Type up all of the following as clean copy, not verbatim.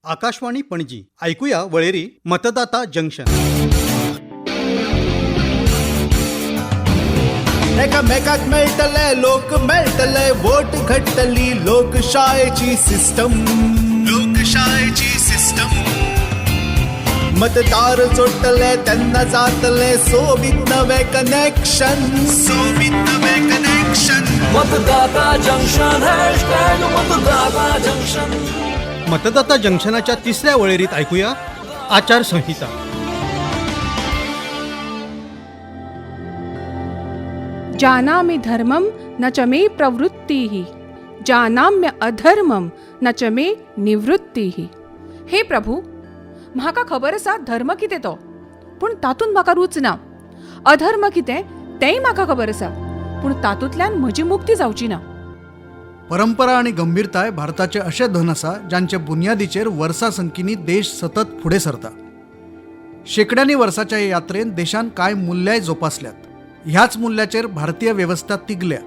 आकाशवाणी पणजी. ऐकूया वळेरी मतदाता जंक्शन. एकामेकाक मेळटले, लोक मेळटले, वोट घडटली लोकशायेची सिस्टम, लोकशायेची सिस्टम. मतदार जोडटले तेन्ना जातले सोबीत नवे कनेक्शन, सोबीत नवे कनेक्शन. मतदाता जंक्शन, हॅशटॅग मतदाता जंक्शन. मतदाता जंक्शनाच्या तिसऱ्या वळेरीत ऐकूया आचारसंहिता. जानामि धर्मं न च मे प्रवृत्तीः, जानाम्य अधर्मं न च मे निवृत्तीः. हे प्रभू, म्हाका खबर आसा धर्म कितें तो, पूण तातूंत म्हाका रूच ना. अधर्म कितें तेंय म्हाका खबर आसा, पूण तातूंतल्यान म्हजी मुक्ती जावची ना. परंपरा आनी गंभीरताय भारताचे अशें धन आसा जांचे बुन्यादीचेर वर्सां संकीनी देश सतत फुडें सरता. शेंकड्यांनी वर्साच्या हे यात्रेन देशान कांय मुल्यांय जोपासल्यात. ह्याच मुल्याचेर भारतीय वेवस्था तिगल्या.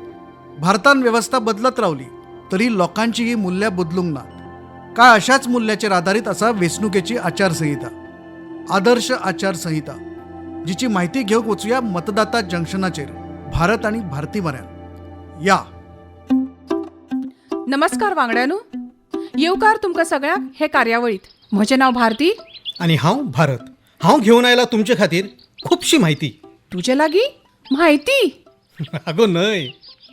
भारतान वेवस्था बदलत रावली तरी लोकांची ही मुल्यां बदलूंक नात. कांय अशाच मुल्याचेर आदारीत आसा वेंचणुकेची आचारसंहिता, आदर्श आचारसंहिता, जिची म्हायती घेवंक वचुया मतदाता जंक्शनाचेर भारत आनी भारती म्हऱ्यान या. नमस्कार वांगड्यानू, येवकार तुमकां सगळ्यांक हे कार्यावळीत. म्हजें नांव भारती. आणि हांव भारत. हांव घेवन आयला तुमचे खातीर खुबशी म्हायती. तुजे लागीं म्हायती? अगो न्हय,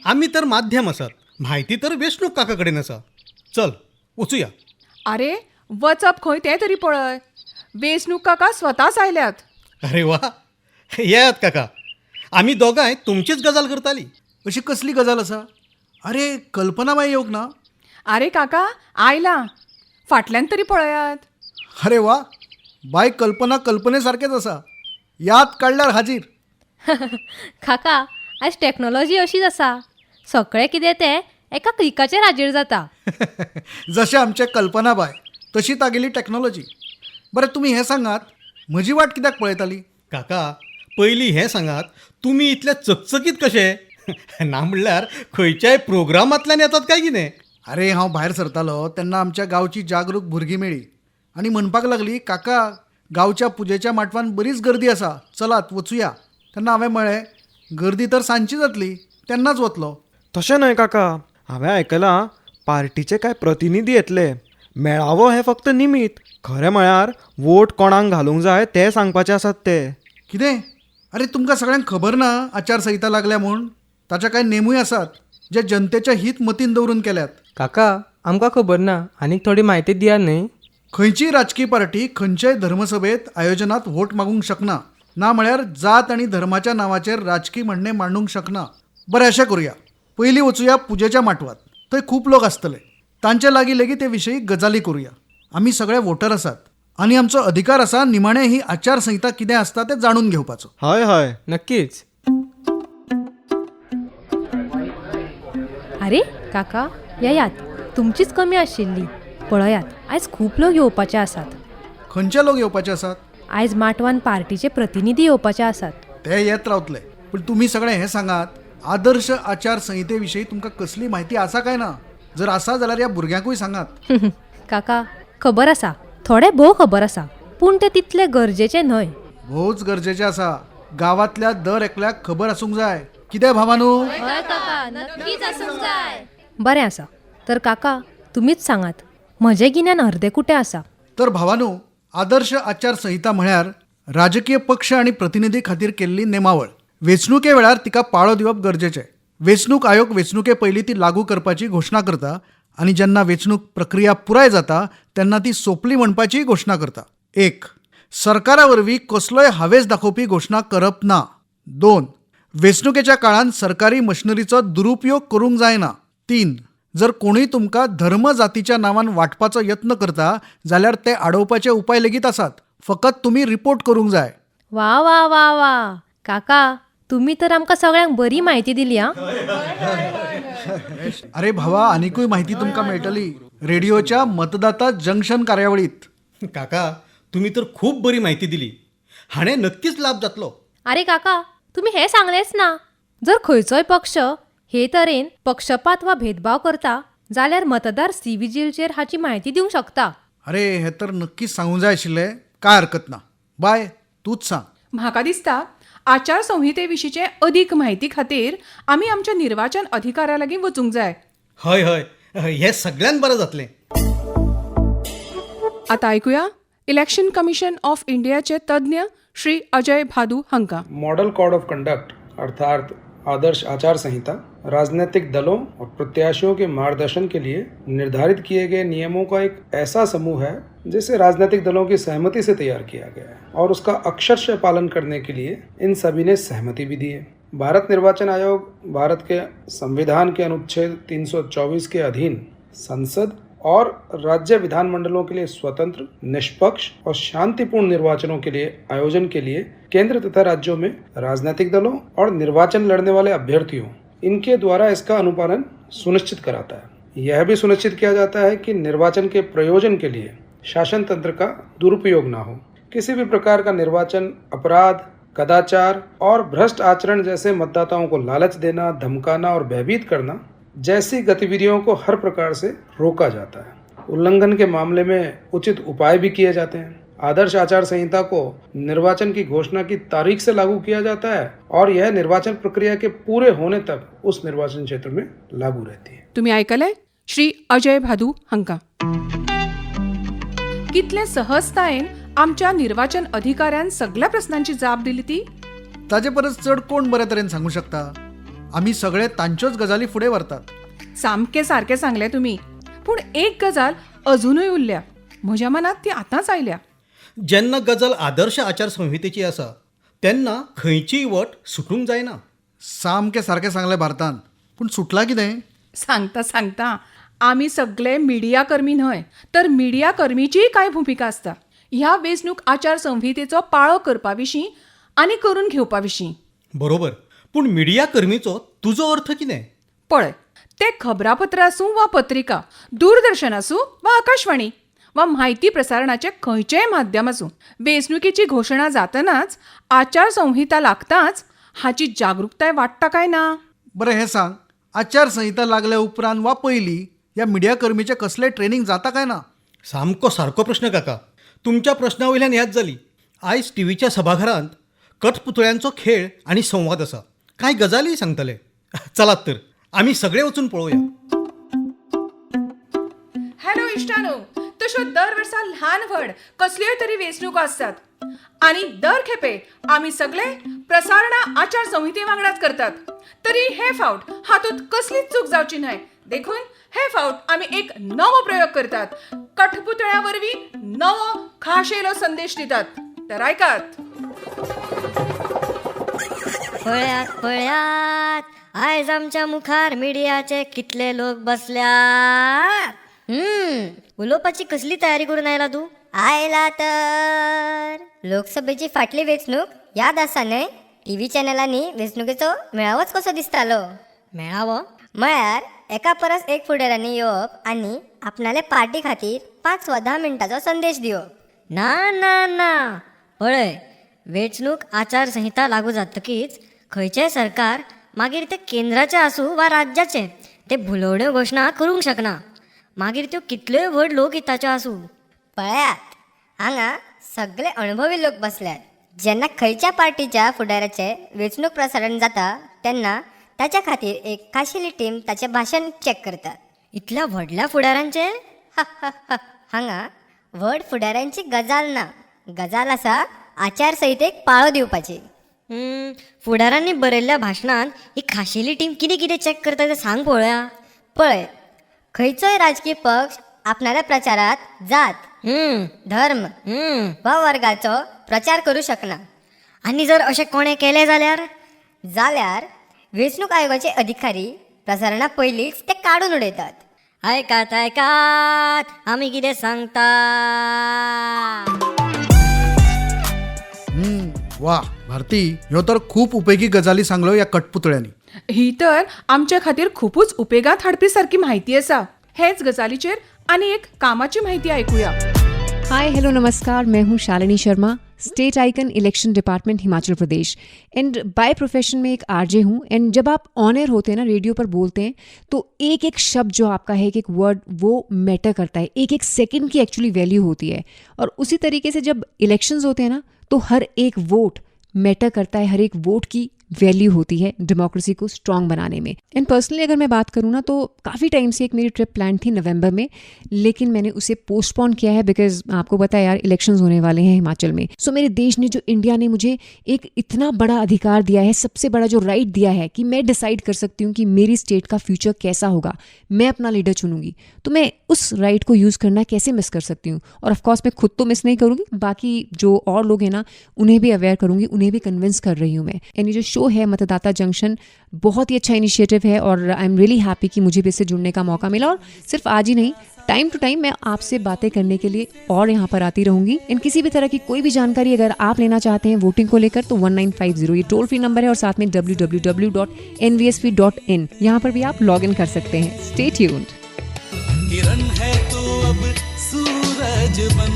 आमी तर माध्यम आसात, म्हायती तर वेंचणूक काका कडेन आसा. चल वचुया. आरे, वचप खंय तें तरी पळय. वेंचणूक काका स्वताच आयल्यात. अरे वा, येयात काका. आमी दोगांय तुमचीच गजाल करताली. अशी कसली गजाल आसा? अरे, कल्पना बाई येवंक ना? आरे काका, आयला, फाटल्यान तरी पळयात. अरे वा, बाय कल्पना कल्पने सारकेच आसा, याद काडल्यार हाजीर. काका, आयज टॅक्नोलॉजी अशीच आसा, सगळें कितें तें एका क्लिकाचेर हाजीर जाता. जशें आमचें कल्पना बाय तशी तागेली टॅक्नोलॉजी. बरें, तुमी हें सांगात, म्हजी वाट कित्याक पळयताली? काका, पयलीं हें सांगात, तुमी इतले चकचकीत कशे? ना म्हणल्यार खंयच्याय प्रोग्रामांतल्यान येतात काय कितें? अरे, हांव भायर सरतालो तेन्ना आमच्या गांवची जागरूक भुरगीं मेळ्ळी आनी म्हणपाक लागली, काका, गांवच्या पुजेच्या माटवान बरीच गर्दी आसा, चलात वचुया. तेन्ना हांवें म्हळें, गर्दी तर सांजची जातली, तेन्नाच वतलो. तशें न्हय काका, हांवें आयकलां पार्टीचे कांय प्रतिनिधी येतले. मेळावो हें फक्त निमीत, खरें म्हळ्यार वोट कोणाक घालूंक जाय तें सांगपाचे आसात ते. कितें? अरे, तुमकां सगळ्यांक खबर ना आचारसंहिता लागल्या म्हूण? ताचे कांय नेमूय आसात जे जनतेचें हीत मतींत दवरून केल्यात. काका, आमकां खबर ना, आनीक थोडी म्हायती दिया न्हय. खंयचीय राजकी पार्टी खंयच्याय धर्मसभेत आयोजनात वोट मागूंक शकना, ना म्हळ्यार जात आनी धर्माच्या नांवाचेर राजकी म्हणणें मांडूंक शकना. बरें, अशें करुया, पयलीं वचुया पुजेच्या माटवात, थंय खूब लोक आसतले, तांचे लागीं लेगीत ते विशयी गजाली करुया. आमी सगळे वोटर आसात आनी आमचो अधिकार आसा निमाणें ही आचारसंहिता कितें आसता तें जाणून घेवपाचो. हय हय. नक्कीच. आरे काका, येयात, तुमचीच कमी आशिल्ली. पळयात, आयज खूब लोक येवपाचे आसात. खंयचे लोक येवपाचे आसात? आयज माटवान पार्टीचे प्रतिनिधी येवपाचे आसात. ते येत रावतले, पूण तुमी सगळे हें सांगात, आदर्श आचारसंहिते विशीं तुमकां कसली म्हायती आसा काय ना? जर आसा जाल्यार ह्या भुरग्यांकूय सांगात. काका, खबर आसा, थोडें भोव खबर आसा, पूण तें तितलें गरजेचें न्हय. भोवच गरजेचें आसा, गांवांतल्या दर एकल्याक खबर आसूंक जाय. कितें भावानू? हय काका, नक्कीच आसूंक जाय. बरें आसा तर काका, तुमीच सांगात, म्हजें गिन्यान अर्देकुटें आसा. तर भावानू, आदर्श आचारसंहिता म्हळ्यार राजकीय पक्ष आनी प्रतिनिधी खातीर केल्ली नेमावळ. वेंचणुके वेळार तिका पाळो दिवप गरजेचें. वेंचणूक आयोग वेंचणुके पयलीं ती लागू करपाची घोशणा करता आनी जेन्ना वेंचणूक प्रक्रिया पुराय जाता तेन्ना ती सोंपली म्हणपाचीय घोशणा करता. एक, सरकारा वरवीं कसलोय हावेस दाखोवपी घोशणा करप ना. दोन, वेंचणुकेच्या काळांत सरकारी मशिनरीचो दुरुपयोग करूंक जायना. तीन, जर कोणूय तुमकां धर्म जातीच्या नांवान वांटपाचो यत्न करता जाल्यार ते आडोवपाचे उपाय लेगीत आसात, फकत तुमी रिपोर्ट करूंक जाय. वा वा वा वा, काका, तुमी तर आमकां सगळ्यांक बरी म्हायती दिली आं. अरे भावा, आनिकूय म्हायती तुमकां मेळटली रेडिओच्या मतदाता जंक्शन कार्यावळीत. काका, तुमी तर खूब बरी म्हायती दिली, हाणें नक्कीच लाभ जातलो. आरे काका, तुमी हें सांगलेंच ना, जर खंयचोय पक्ष हे तरेन पक्षपात वा भेदभाव करता जाल्यार मतदार सी विजीलचेर हाची म्हायती दिवंक शकता. अरे हें तर नक्कीच सांगूंक जाय आशिल्लें. कांय हरकत ना, बाय तूंच सांग. म्हाका दिसता आचारसंहिते विशींचे अदीक म्हायती खातीर आमी आमच्या निर्वाचन अधिकाऱ्या लागीं वचूंक जाय. हय हय, हें सगळ्यांत बरें जातलें. आतां आयकुया इलेक्शन कमिशन ऑफ इंडियाचे तज्ञ श्री अजय भादू हांकां. मॉडल कोड ऑफ कंडक्ट अर्थात आदर्श आचार संहिता राजनीतिक दलों और प्रत्याशियों के मार्गदर्शन के लिए निर्धारित किए गए नियमों का एक ऐसा समूह है जिसे राजनीतिक दलों की सहमति से तैयार किया गया है और उसका अक्षरशः पालन करने के लिए इन सभी ने सहमति भी दी है। भारत निर्वाचन आयोग भारत के संविधान के अनुच्छेद 324 के अधीन संसद और राज्य विधानमंडलों के लिए स्वतंत्र, निष्पक्ष और शांतिपूर्ण निर्वाचनों के लिए आयोजन के लिए केंद्र तथा राज्यों में राजनीतिक दलों और निर्वाचन लड़ने वाले अभ्यर्थियों इनके द्वारा इसका अनुपालन सुनिश्चित कराता है। यह भी सुनिश्चित किया जाता है कि निर्वाचन के प्रयोजन के लिए शासन तंत्र का दुरुपयोग ना हो। किसी भी प्रकार का निर्वाचन अपराध, कदाचार और भ्रष्ट आचरण जैसे मतदाताओं को लालच देना, धमकाना और भयभीत करना जैसी गतिविधियों को हर प्रकार से रोका जाता है। उल्लंघन के मामले में उचित उपाय भी किए जाते हैं। आदर्श आचार संहिता को निर्वाचन की घोषणा की तारीख से लागू किया जाता है और यह निर्वाचन प्रक्रिया के पूरे होने तक उस निर्वाचन क्षेत्र में लागू रहती है। तुमी आयकले श्री अजय भादू हांकां. कितले सहजतायेन आमच्या निर्वाचन अधिकाऱ्यान सगळ्या प्रस्नांची जाप दिली ती. ताजे परस चड कोण बरे तरेन सांगूं शकता? आमी सगळे तांच्योच गजाली फुडें व्हरतात. सामकें सारकें सांगलें तुमी, पूण एक गजाल अजुनूय उरल्या म्हज्या मनांत, ती आतांच आयल्या. जेन्ना गजाल आदर्श आचारसंहितेची आसा तेन्ना खंयचीय वट सुटूंक जायना. सामकें सारकें सांगलें भारतान, पूण सुटलां कितें? सांगता सांगता, आमी सगळे मिडिया कर्मी न्हय तर मिडिया कर्मीचीय कांय भुमिका आसता ह्या वेंचणूक आचार संहितेचो पाळो करपा विशीं आनी करून घेवपा विशीं. बरोबर, पूण मिडिया कर्मीचो तुजो अर्थ कितें? पळय, तें खबरापत्र आसूं वा पत्रिका, दूरदर्शन आसूं वा आकाशवाणी वा म्हायती प्रसारणाचें खंयचेंय माध्यम आसूं, वेंचणुकेची घोशणा जातनाच आचारसंहिता लागताच हाची जागृताय वाडटा काय ना? बरें हें सांग, आचारसंहिता लागल्या उपरांत वा पयलीं ह्या मिडिया कर्मीचें कसलें ट्रेनींग जाता काय ना? सामको सारको प्रश्न काका. तुमच्या प्रश्ना वयल्यान याद जाली, आयज टीव्हीच्या सभाघरांत कठपुतळ्यांचो खेळ आनी संवाद आसा. कांय गजालीय सांगतले. चलात तर आमी सगळे वचून पळोवया. हॅलो इश्टानो, तश्यो दर वर्सा ल्हान व्हड कसल्योय तरी वेंचणुको आसतात आनी दर खेपे आमी सगळे प्रसारणां आचार संहिते वांगडाच करतात. तरी हे फावट हातूंत कसलीच चूक जावची न्हय देखून हे फावट आमी एक नवो प्रयोग करतात. कठपुतळ्या वरवीं नवो खाशेलो संदेश दितात. तर आयकात. पळयात पळयात, आयज आमच्या मुखार मिडियाचे कितले लोक बसल्यात. उलोवपाची कसली तयारी करून आयला तूं? आयला तर लोकसभेची फाटली वेंचणूक याद आसा न्हय? टीव्ही चॅनलांनी वेंचणुकेचो मेळावोच कसो दिसतालो. मेळावो म्हळ्यार एका परस एक फुडाऱ्यांनी येवप आनी आपणाले पार्टी खातीर 5 वा 10 मिनटांचो संदेश दिवप. ना ना ना, पळय, वेंचणूक आचारसंहिता लागू जातकीच खंयचेंय सरकार, मागीर तें केंद्राचें आसूं वा राज्याचें, तें भुलोवण्यो घोशणा करूंक शकना, मागीर त्यो कितल्योय व्हड लोकहिताच्यो आसूं. पळयात, हांगा सगळे अणभवी लोक बसल्यात. जेन्ना खंयच्या पार्टीच्या फुडाऱ्याचें वेंचणूक प्रसारण जाता तेन्ना ताच्या खातीर एक खाशेली टीम ताचें भाशण चॅक करता. इतल्या व्हडल्या फुडाऱ्यांचें? हांगा व्हड फुडाऱ्यांची गजाल ना, गजाल आसा आचारसंहितेक पाळो दिवपाची. फुडारांनी बरयल्ल्या भाशणांत ही खाशेली टीम कितें कितें चॅक करता तें सांग पळोवया. पळय, खंयचोय राजकीय पक्ष आपणाल्या प्रचारात जात, धर्म वा वर्गाचो प्रचार करूं शकना. आनी जर अशें कोणें केलें जाल्यार? जाल्यार वेंचणूक आयोगाचे अधिकारी प्रसारणा पयलींच ते काडून उडयतात. आयकात आयकात, आमी कितें सांगता. वा भारती, ह्यो तर खूब उपेगी गजाली सांगल्यो ह्या कठपुतळ्यांनी. ही तर आमच्या खातीर खुबूच उपेगांत हाडपी सारकी म्हायती आसा. हेच गजालीचेर आनी एक कामाची म्हायती आयकुया. हाय, हेलो, नमस्कार. मैं हूँ Shalini Sharma, State Icon, Election Department, Himachal Pradesh, and by profession मैं एक आरजे हूँ. एंड जब आप ऑन एयर होते हैं ना, रेडियो पर बोलते हैं, तो एक एक शब्द जो आपका है, एक एक वर्ड, वो मैटर करता है. एक एक सेकंड की एक्चुअली वैल्यू होती है. और उसी तरीके से जब इलेक्शंस होते हैं ना, तो हर एक वोट मैटर करता है, हर एक वोट की वैल्यू होती है डेमोक्रेसी को स्ट्रॉन्ग बनाने में. एंड पर्सनली अगर मैं बात करूँ ना, तो काफ़ी टाइम से एक मेरी ट्रिप प्लान थी नवंबर में, लेकिन मैंने उसे पोस्टपोन किया है because आपको पता है यार, इलेक्शंस होने वाले हैं हिमाचल में. सो मेरे देश ने, जो इंडिया ने मुझे एक इतना बड़ा अधिकार दिया है, सबसे बड़ा जो राइट दिया है कि मैं डिसाइड कर सकती हूँ कि मेरी स्टेट का फ्यूचर कैसा होगा, मैं अपना लीडर चुनूंगी, तो मैं उस राइट को यूज़ करना कैसे मिस कर सकती हूँ? और ऑफकोर्स मैं खुद तो मिस नहीं करूँगी, बाकी जो और लोग हैं ना, उन्हें भी अवेयर करूँगी, उन्हें भी कन्विंस कर रही हूँ मैं. एंड ये जो शो है मतदाता जंक्शन, बहुत ही अच्छा इनिशिएटिव है और I am really happy कि मुझे भी इससे जुड़ने का मौका मिला. और सिर्फ आज ही नहीं, टाइम टू टाइम मैं आपसे बातें करने के लिए और यहाँ पर आती रहूंगी. इन किसी भी तरह की कोई भी जानकारी अगर आप लेना चाहते हैं वोटिंग को लेकर, तो 1950 ये टोल फ्री नंबर है और साथ में www.nvsp.in, यहाँ पर भी आप लॉग इन कर सकते हैं. Stay tuned. किरण है तो अब सूरज बन,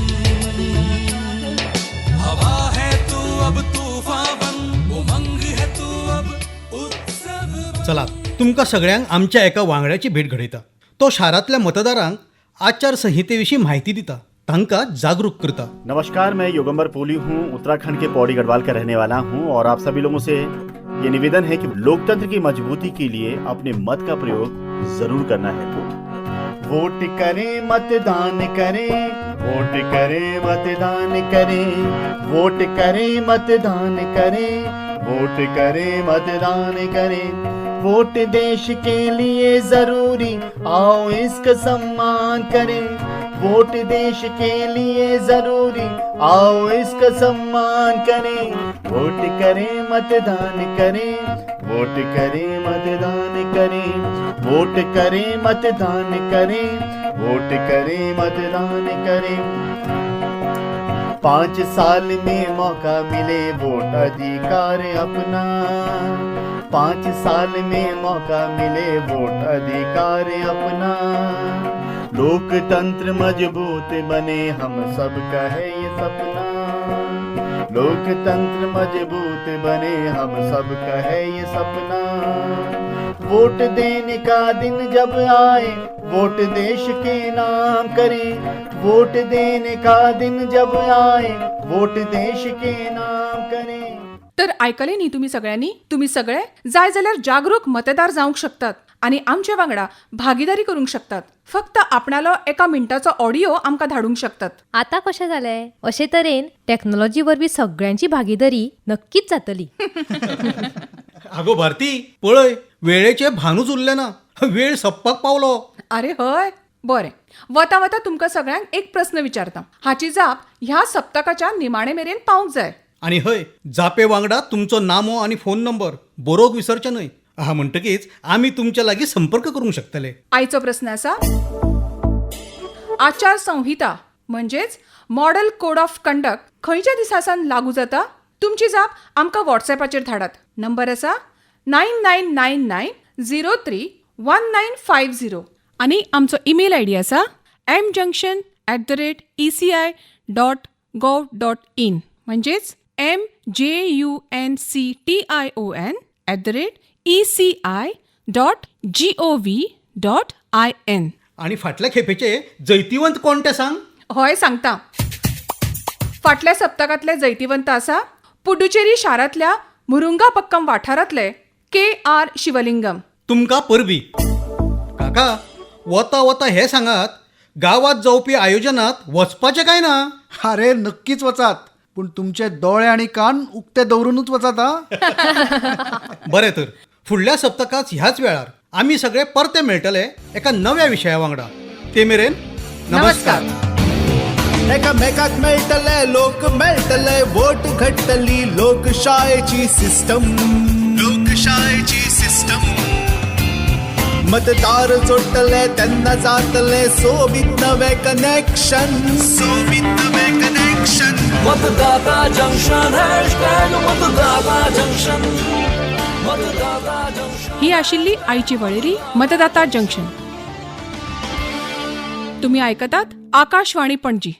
हवा है तो अब तूफान बन, उमंग है तो अब उत्सव. चला, तुमकां सगळ्यांक आमच्या एका वांगड्याची भेट घडयता. तो शारांतल्या मतदारांक आचारसंहिते विशीं म्हायती दिता, तांकां जागरूक करता. नमस्कार, मैं योगंबर पोली हूँ, उत्तराखंड के पौड़ी गढ़वाल का रहने वाला हूँ और आप सभी लोगों से ये निवेदन है कि लोकतंत्र की मजबूती के लिए अपने मत का प्रयोग जरूर करना है. वोट करें, मतदान करें, वोट करें, मतदान करें, वोट करें, मतदान करें, वोट करें, मतदान करें. वोट देश के लिए जरूरी, आओ इसका सम्मान करें. वोट देश के लिए जरूरी, आओ इसका सम्मान करें. वोट करें, मतदान करें, वोट करें, मतदान करें, वोट करें, मतदान करें, वोट करें, मतदान करें. 5 साल में मौका मिले वोट अधिकार अपना, 5 साल में मौका मिले वोट अधिकार अपना. लोकतंत्र मजबूत बने, हम सबका है ये सपना. लोकतंत्र मजबूत बने, हम सबका है ये सपना. वोट देने का दिन जब आए, वोट देश के नाम करें. वोट देने का दिन जब आए, वोट देश के नाम करें. तर आयकलें न्ही तुमी सगळ्यांनी? तुमी सगळे जाय जाल्यार जागरूक मतदार जावंक शकतात आनी आमचे वांगडा भागिदारी करूंक शकतात. फक्त आपणालो एका मिनटाचो ऑडियो आमकां धाडूंक शकतात. आतां कशें जालें? अशे तरेन टॅक्नोलॉजी वरवीं सगळ्यांची भागीदारी नक्कीच जातली. आगो भारती, पळय, वेळेचें भानूच उरलें ना. वेळ सोंपपाक पावलो. आरे हय, बरें, वता वता तुमकां सगळ्यांक एक प्रस्न विचारता. हाची जाप ह्या सप्तकाच्या निमाणे मेरेन पावंक जाय. आनी हय, जापे वांगडा तुमचो नामो आनी फोन नंबर बरोवंक विसरचे न्हय. आहा, म्हणटकीच आमी तुमच्या लागीं संपर्क करूंक शकतले. आयचो प्रस्न आसा, आचार संहिता म्हणजेच मॉडेल कोड ऑफ कंडक्ट खंयच्या दिसा सावन लागू जाता? तुमची जाप आमकां वॉट्सॅपाचेर धाडात. नंबर आसा 9999031950 आनी आमचो ईमेल I D आसा mjunction@eci.gov.in, म्हणजेच mjunction@eci.gov.in. आनी फाटल्या खेपेचे जैतिवंत कोण ते सांग. हय, सांगता. फाटल्या सप्तकांतले जैतिवंत आसा पुडुचेरी शारांतल्या मुरुंगापक्कम वाठारांतले के आर शिवलिंगम. तुमकां परबीं. काका, वता वता हें सांगात, गांवांत जावपी आयोजनात वचपाचें काय ना? अरे, नक्कीच वचात, पूण तुमचे दोळे आनी कान उक्ते दवरूनच वचात हा. बरें तर, फुडल्या सप्तकांत ह्याच वेळार आमी सगळे परते मेळटले एका नव्या विशया वांगडा. ते मेरेन नमस्कार. एकामेकाक मेळटले, लोक मेळटले, वोट घडटली लोकशायेची सिस्टम, लोकशायेची सिस्टम. मतदार जोडटले तेन्ना जातले सोबीत नवे कनेक्शन, सोबीत नवे कनेक्शन. मतदाता जंक्शन, #मतदाता जंक्शन, मतदाता जंक्शन. ही आशिल्ली आयची वळेरी मतदाता जंक्शन. तुम्ही आयकतात आकाशवाणी पणजी.